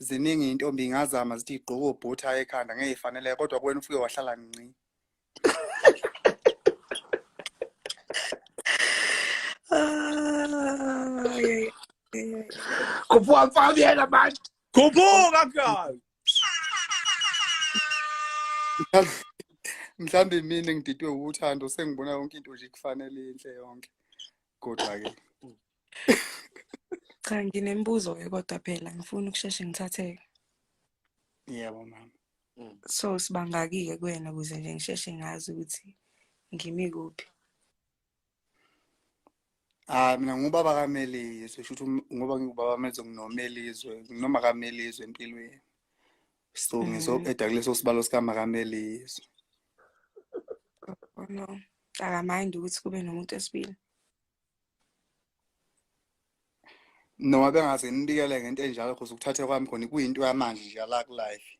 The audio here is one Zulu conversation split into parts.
Ziningi iy'ntombi ngazama zithi igqoke obhotha ekhanda ngeke ifanele kodwa kuwena ufike wahlala ngci. Khuphuka mfana manje. Khuphuka mfana. Mhlambe mina ngididwe uthando sengibona yonke into nje kufanele inhle yonke. Kodwa ke Cha nginemibuzo ke kodwa phela ngifuna ukusheshe ngithatheke. Yebo mama. So sibangaki-ke kuwena ukuze nje ngisheshe ngazi ukuthi ngimi kuphi. Hayi mina ngubaba kaMelizwe shuthi ngoba ngingubaba kaMelizwe nginoMelizwe nginoma kaMelizwe empilweni. So ngizo-eda kuleso sibalo sikamakaMelizwe. Oh no. Akamind ukuthi kube nomuntu wesibili. Noma bengaze nibikele ngento enjalo cause ukuthatha kwami khona kuyinto yamanje nje yala ku-life.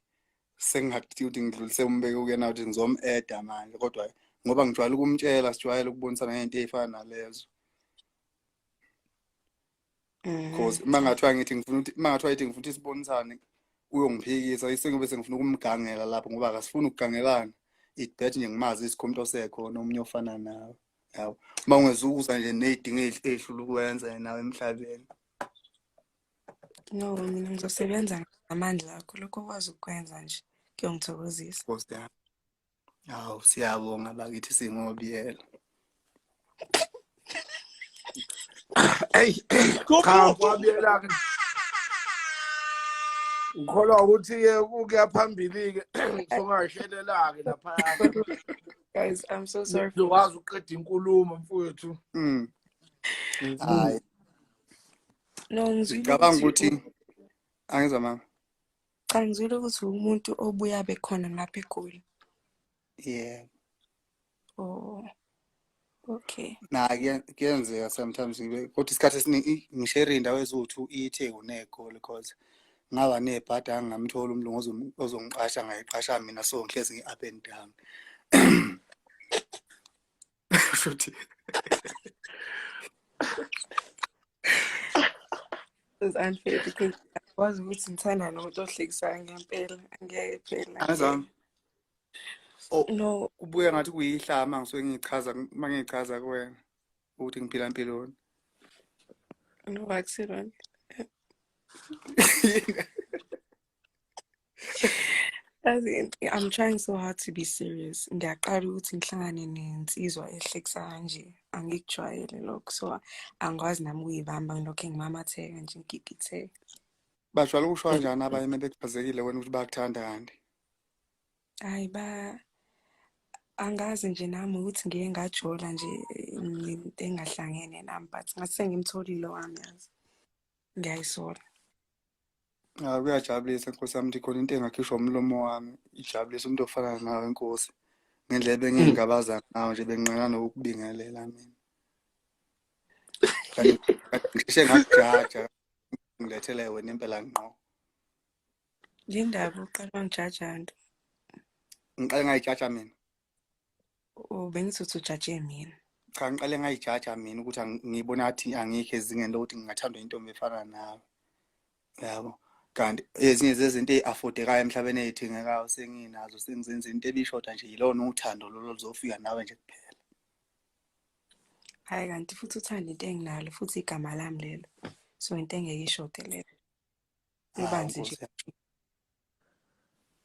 Sengingathi ukuthi ngidlulise umbeko kuyena ukuthi ngizom-eda manje kodwa ngoba ngijwayele ukumtshela sijwayele ukubonisana ngento ey'fana nalezo. Cause uma ngathiwa ngithi ngifuna ukuthi uma ngathiwa ngithi ngifuna ukuthi sibonisane uyongiphikisa isengobe sengifuna ukumgangela lapho ngoba akasifuni ukugangelana. It bet nje ngimazi isikhomntu osekhona omunye ofana nawe. Yabo. Uma ungezukuza nje ney'dingo ey'hlula ukwenza nawe emhlabeni. No, mina ngizosebenza ngamandla akho lokho okwazi ukukwenza nje kuyongithokozisa. Nkosi yami. Hawu siyabonga bakithi singobiyela. Hey, cha kwabiyela ke. Ngikholwa ukuthi ke ukuya phambili ke songashelela ke lapha. Guys, I'm so sorry. Ngizokwazi ukuqeda inkulumo mfowethu. Hayi. No, ngizwile Ngicabanga ukuthi angizwa mama. Cha ngizwile ukuthi umuntu obuya bekhona ngapha eGoli. Yeah. Oh. Okay. Na kuyenzeka sometimes ngibe kodwa isikhathi esiningi ngishare indawo eziwu-2 iTheku neGoli because ngaba nebhadi angingamthola umlungu ozongiqasha ngayiqasha mina so ngihlezi ngi-up and down. Shuthi It's unfair because akwazi ukuthi ngithanda nomuntu ohlekisayo ngempela angeke phela. Angizami. Oh, No, kubuye ngathi kuyihlama ngisuke ngichaza uma ngichaza kuwena ukuthi ngiphila impiloni. No, akusilona. Yazi, I'm trying so hard to be serious. Ngiyaqala ukuthi ngihlangane nensizwa ehlekisa kanje. Angikujwayele lokho. So angikwazi nami ukuyibamba ngilokhu ngimamatheka nje ngigigitheka. Bajwayele ukusho kanjani abanye uma bechazekile wena ukuthi bayakuthanda kanti? Hayi ba angazi nje nami ukuthi ngike ngajola nje nento engahlangene nami but ngathi sengimtholile owami yazi. Ngiyayisola. Ah, kuyajabulisa nkosi yami ukuthi khona into engakhishwa umlomo wami ijabulisa umuntu ofana nawe nkosi ngendlela bengingabaza ngawo nje benginqena nokukubingelela mina. Kanti ngisheshe ngakujaja ngilethele wena impela ngqo. Le ndaba uqala wangijaja nto. Ngiqale ngayijaja mina. Oh, bengithi uthi ujaje mina. Cha ngiqale ngayijaja mina ukuthi ngibona ngathi angikho ezingeni lokuthi ngingathandwa intombi efana nawe. Yabo. Kanti ezinye zezinto ezi-affordekayo emhlabeni ey'thengekayo senginazo sengizenza into ebishoda nje yilona uthando lolo luzofika nawe nje kuphela. Hhayi kanti futhi uthanda into enginalo futhi igama lami lelo. So into engeke ishode leyo. Ibanzi nje.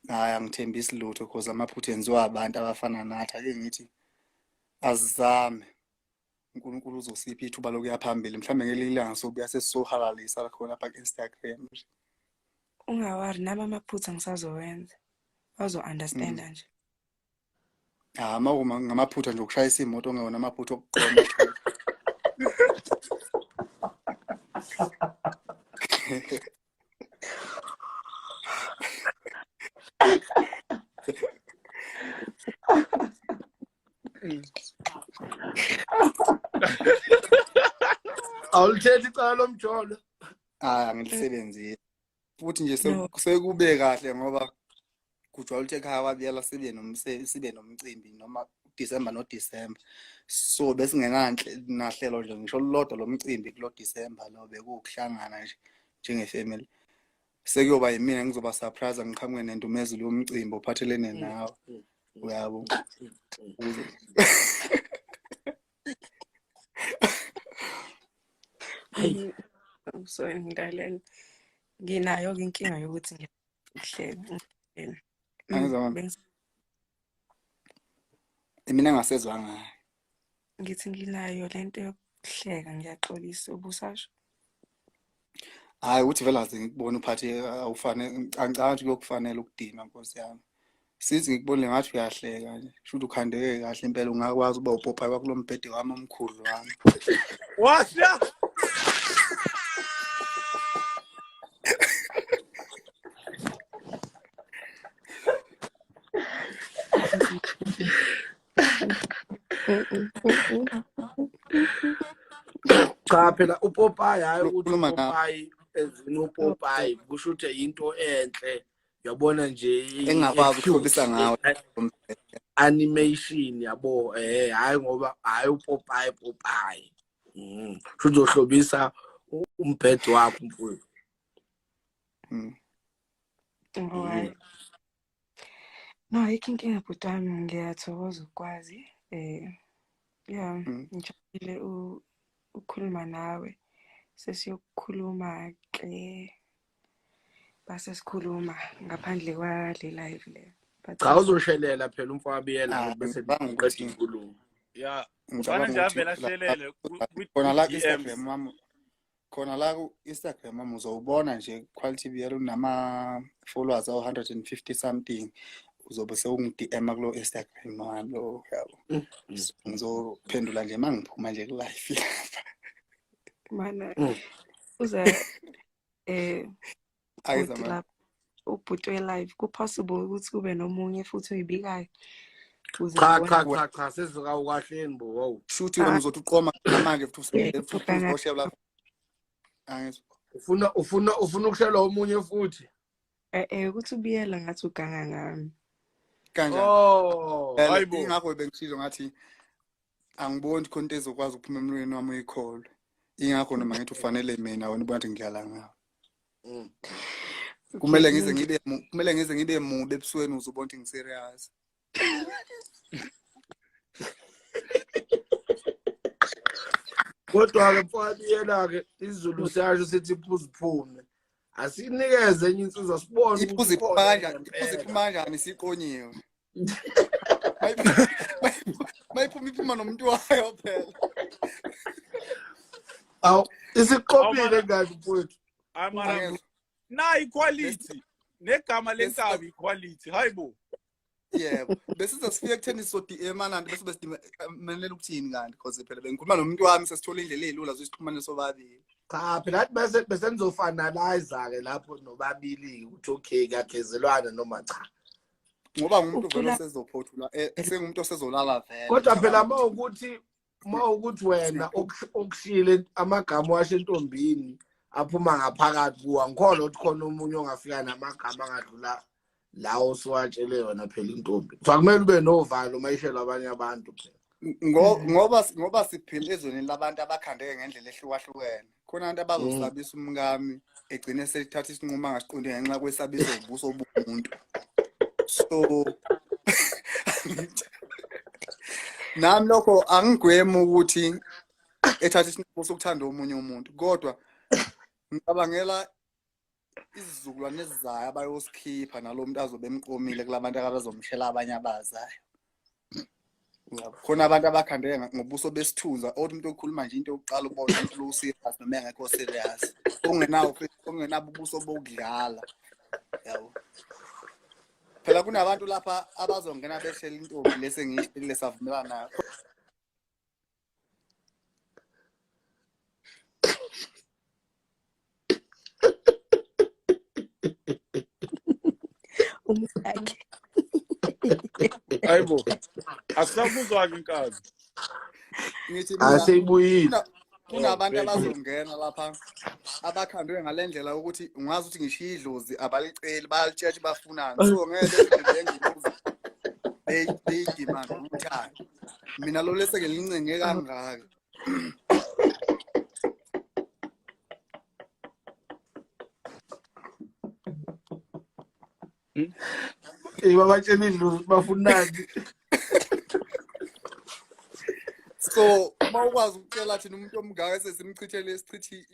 Hayi angithembisi lutho cause amaphutha enziwa abantu abafana nathi ake ngithi azizame uNkulunkulu uzosipha ithuba lokuya phambili mhlawumbe ngelinye ilanga sobuya sesizohalalisa khona lapha ku-Instagram nje. Ungawari nami amaphutha ngisazowenza. Bazo-understanda nje. Ah, uma ngamaphutha nje okushayisa imoto ongewona amaphutha okuqoma. Awulithethi icala lomjolo. Ah, angilisebenzisi. Futhi nje sekube kahle ngoba kujwayele ukuthi ekhaya kwabiyela sibe sibe nomcimbi noma December no December. So besingenanhle nahlelo nje ngisho olulodwa lomcimbi kulo December lo bekuwukuhlangana nje njengefamily. Sekuyoba yimina ngizoba surprise ngiqhamuke nendumezulu yomcimbi ophathelene nawe. Uyabo? Ukuze Hayi. Sorry ngilalela. Nginayo-ke inkinga yokuthi ngiyahleka. Angizwa mama. Mina engasezwa ngayo. Ngithi nginayo lento yokuhleka ngiyaxolisa ubusasho. Hayi ukuthi vele aze ngikubone uphathe awufane angicabanga ukuthi kuyokufanele ukudinwa nkosi yami. Since ngikubonile ngathi uyahleka nje. Shuthi ukhandeke kahle impela ungakwazi uba upopayi wakulo mbhede wami omkhulu wami. Washa! Cha phela uPopayi hayi ukuthi Khuluma na- uPopayi ezini uPopayi kusho ukuthi into enhle yabona nje Engingakwazi e-cute, ukuhlobisa ngawo. Animation yabo hayi ngoba hayi uPopayi Popayi. Kusho uzohlobisa umbhedo wakho mfowethu. Alright. No, ayikho inkinga bhuti wami, ngiyathokoza ukukwazi. Yeah, ngijabulile ukukhuluma nawe. Sesiyokukhuluma ke base sikhuluma ngaphandle kwale live le. But Cha uzoshelela phela umfowabiyela Ah, bese ngicabanga niqeda ukuthi- inkulumo. Yeah. Ngicabanga Ufana nje ukuthi avele ashelele khona la ku-DMs. ku-Instagram wami, khona la ku-Instagram wami uzowubona nje Quality BL unama followers awu 150 something. Uzobe sewungi-DM kulo Instagram wami lo yabo. So, ngizophendula nje mangiphuma nje ku live lapha. Mana uza Ayizwa bhuti mama. lapha ubhuti we live ku possible ukuthi kube nomunye futhi oyibikayo. Ukuze Cha ngibone. cha cha cha sezikawukahleni bo wow. Shuthi wena uzothi uqoma manje futhi futhi Uganga- uzoshela lapha. Angizwa. Ufuna ufuna ufuna ukushela omunye futhi. Ukuthi ubiyela ngathi uganga ngami. Kanjani? Oh. Vele, Hayibo. ingakho bengishilo ngathi angiboni khona into ezokwazi ukuphuma emlonyeni wami uyikholwe. Ingakho noma ngithi ufanele mina wena ubona ukuthi ngidlala ngawe. Kumele Okay, ngize ngibe kumele ngize ngibe mubi ebusweni uzobona ukuthi ngiserious. Kodwa ke mfowabiyela ke isiZulu siyasho sithi iphuzu iphume. Asinikeze enye insizwa sibone ukuthi Iphuzu iphuma ukhona kanjani? Iphuzu ngempela. iphuma kanjani isiqonyiwe? Mayiphuma iphuma nomuntu wayo phela. Awu isiqopile Awu, ngathi mfowethu. Hayi mara Angizwa. na equality negama lenkabi equality. Hayibo. Yebo, bese sifike ekutheni sizo-DM nani bese besidimelela ukuthini kanti because phela bengikhuluma nomuntu wami sesithola indlela eyilula zosixhumane sobabili. Cha phela athi bese bese nizofinalize ke lapho nobabili ukuthi okay kuyagezelwana noma cha. Ngoba ngumuntu vele Ucula- osezophothula sengumuntu osezolala vele. Kodwa phela mawukuthi wena okushile amagama washo entombini aphuma ngaphakathi kuwa ngikholwa ukuthi khona omunye ongafika namagama angadlula lawo osowatshele yona phela intombi. Kuthiwa kumele ube novalo uma ishelwa abanye abantu phela. Ngoba siphila ezweni labantu abakhandeke ngendlela ehlukahlukene. Khona abantu abazosabisa umkami egcine sethatha isinqumo angasiqondi ngenxa kwesabisa ubuso bomuntu. So nami lokho angigwemi ukuthi ethatha isinqumo sokuthanda omunye umuntu, kodwa ngicabangela izizukulwane ezizayo abayosikhipha nalo muntu azobe emqomile kulabantu abazomshela abanye abazayo. Uyabo? Khona abantu abakhandeke ngobuso besithunzi, othi umuntu okhuluma nje into yokuqala ubone umuntu lo serious noma engekho serious, ongenawo futhi ongenabo ubuso bokudlala. Yabo. Phela kunabantu lapha abazongena beshela intombi lese ngiyishelile savumelana nayo. Umsakhe. Hayibo. Akusakuzwa-ke inkabi. Ngithi mina Aseyibuyile. kunabantu Oh, abazongena lapha abakhandwe ngale ndlela ukuthi ungazi ukuthi ngishiya idlozi abaliceli bayalitshetshe bafunani. So ngeke bengibuze beyidimanga uthando. Mina lo lese ngilincenge kangaka. Babatshela idlozi bafunani. So uma ukwazi ukutshela thina umuntu omngaka sesimchithele sichithi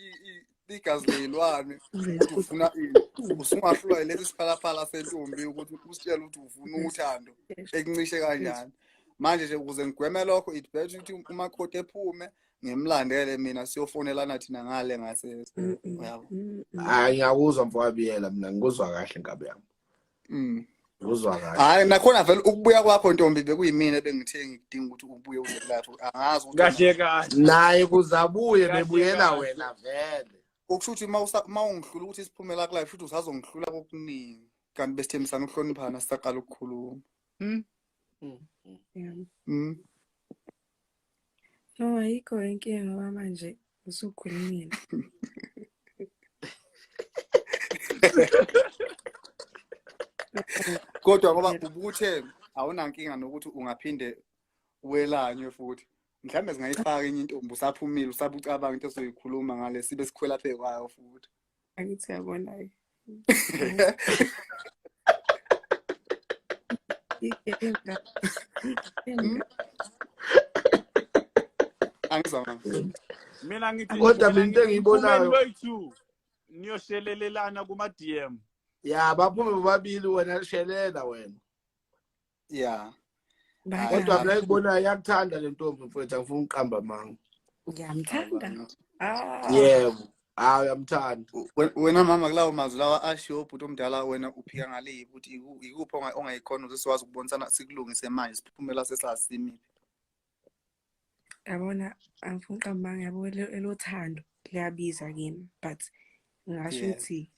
igazi leyilwane ukuthi ufuna ini, usungahlulwa yilesi siphalaphala sentombi ukuthi usitshele ukuthi ufuna uthando ekuncishe kanjani. Manje nje ukuze ngigweme lokho, it better ukuthi umakoti ephume ngimlandele mina, siyofonelana thina ngale ngasese. Uyabo? Hayi, ngiyakuzwa mfowabiyela, mina ngikuzwa kahle nkabi yami. Ngikuzwa kahle. Hayi, nakhona vele ukubuya kwakho ntombi bekuyimina ebengithe ngidinga ukuthi ubuye uze lapho. Angazi ukuthi Kahle kahle. Naye kuzabuye Kahle bebuyela kahle. wena vele. Okusho ukuthi uma ungihlula ukuthi siphumela ku live, futhi usazongihlula kokuningi. Kanti besithembisana ukuhloniphana sisaqala ukukhuluma. Yeah. No, ayikho inkinga ngoba manje usukhulumile. Kodwa ngoba ubuthe awunankinga nokuthi ungaphinde welanywe futhi. Mhlawumbe singayifaka enye intombi usaphumile usabucabanga into esoyikhuluma ngale sibe sikhwela phezu kwayo futhi. Angithi uyabona-ke. Igebenga. Igebenga. Angizwa mama. Mina ngithi Kodwa mina into mina ngithi engiyibonayo- phumeni boyi-two niyoshelelelana kuma-DM. Ya, baphume bobabili, wena shelela wena. Yeah. Kodwa mina engikubonayo iyakuthanda le ntombi mfowethu, angifuni ukuqamba amanga. Ngiyamthanda. Ah. Yebo. Hayi, uyamthanda. Wena mama kulawo mazwi lawa ashiwo ubhuti omdala, wena uphika ngaliphi ukuthi ikuphi ongayikhona ukuze sikwazi ukubonisana sikulungise manje siphumela sesasimiphi? Yabona, angifuni ukuqamba amanga, yabo elothando liyabiza kimi, but ngingasho ukuthi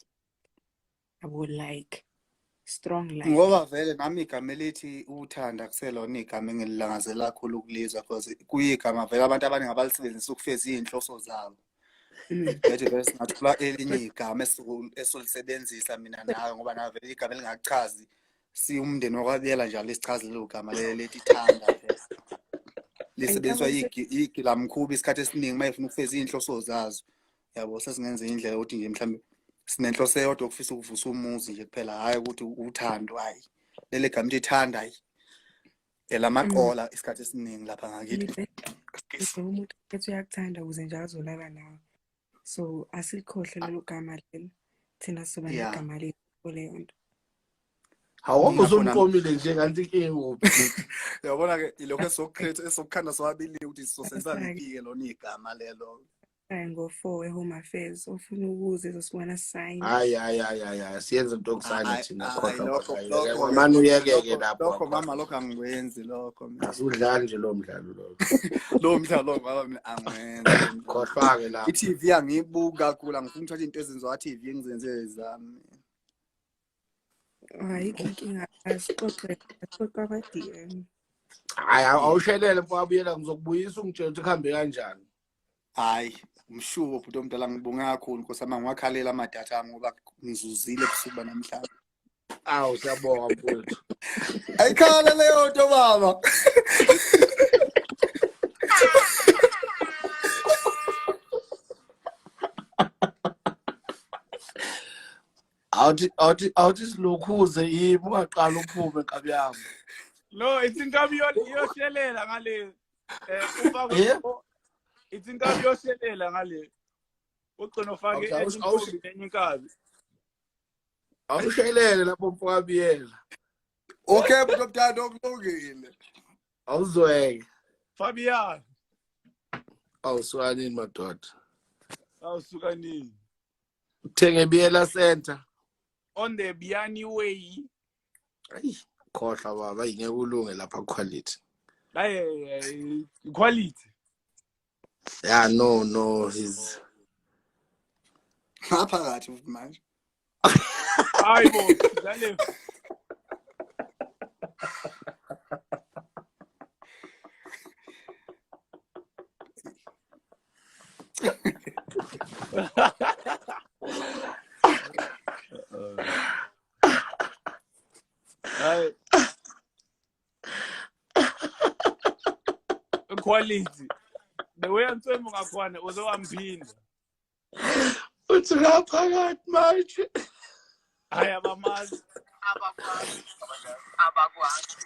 yabo like strong like. Ngoba vele nami igama elithi uthanda kuselona igama engililangazela kakhulu ukulizwa, because kuyigama vele abantu abaningi abalisebenzisa ukufeza iy'nhloso zabo. Bethi vele singathola elinye igama esizolisebenzisa mina nawe, ngoba nawe vele igama elingakuchazi siwumndeni wakwaBiyela nje alisichazi lelo gama leli lethi thanda vele. Lisebenziswa igilamkhuba isikhathi esiningi uma efuna ukufeza iy'nhloso zazo. Yabo, sesingenza indlela yokuthi nje mhlawumbe sinenhloso eyodwa yokufisa ukuvusa umuzi nje kuphela, hhayi ukuthi uthando, hhayi. Leli gama lithi thanda, hhayi. Elamaqola isikhathi esiningi lapha ngakithi. Ngibheke umuntu ethi uyakuthanda ukuze nje azolala nawe. So asikhohle lelo gama lelo. Thina soba negama lethu kuleyo nto. Hawu, ngoba usumqomile nje kanti inkinga kuphi? Uyabona ke ilokho esokukhetha esokukhanda sobabili ukuthi sizosenza liphi-ke lona igama lelo. Hayi, ngo-4 we-Home Affairs ofuna ukuze ezosibona sign. Hayi, hayi, hayi, hayi, hayi, siyenze into yokusayina Hayi, thina, hayi, khohlwa, khohlwa, yeke, mane uyeke-ke lapho, lokho khohlwa. mama, lokho angikwenzi lokho mina. Asudlali nje lowo mdlalo lowo. Lowo mdlalo ngoba mina angikwenzi. Khohlwa-ke lapho. I-TV angiyibuki kakhulu, angifuni ukuthatha into ezenziwa ka-TV ngizenze zami. Ayikho inkinga, asixoxe, asixoxe ama-DM. Hayi, awushelele mfowabuyela, ngizokubuyisa ungitshele ukuthi kuhambe kanjani. Hayi, umshubo bhuti omdala, ngibonge kakhulu Nkosi yami, ngiwakhalela amadatha ami ngoba ngizuzile ebusuku banamhlanje. Awu, siyabonga mfowethu. Ayikhala leyo nto baba. Awuthi, awuthi, awuthi silokhuze yimi ungaqala uphume nkabi yami. No, ithi inkabi iyoshelela ngale. Ufake ithi inkabi iyoshelela ngale. Ugcina ufake enye intombi nenye inkabi. Awushelele lapho mfowabiyela. Okay, bhuti omdala, okulungile. Awuzweke. Fabian. Awusuka nini madoda? Awusuka nini? Uthenge Biyela Center. On the Biani way. Ayi, khohlwa baba, ngeke ulunge lapha quality. Hayi, quality. Yeah, no, no, he's ngaphakathi futhi manje. Hayi bo, dlale. Hayi. Quality. The way antswembu ngakhona uzowamphinda. Uthi ngaphakathi manje. Hayi abamazi. Abakwazi. Abakwazi.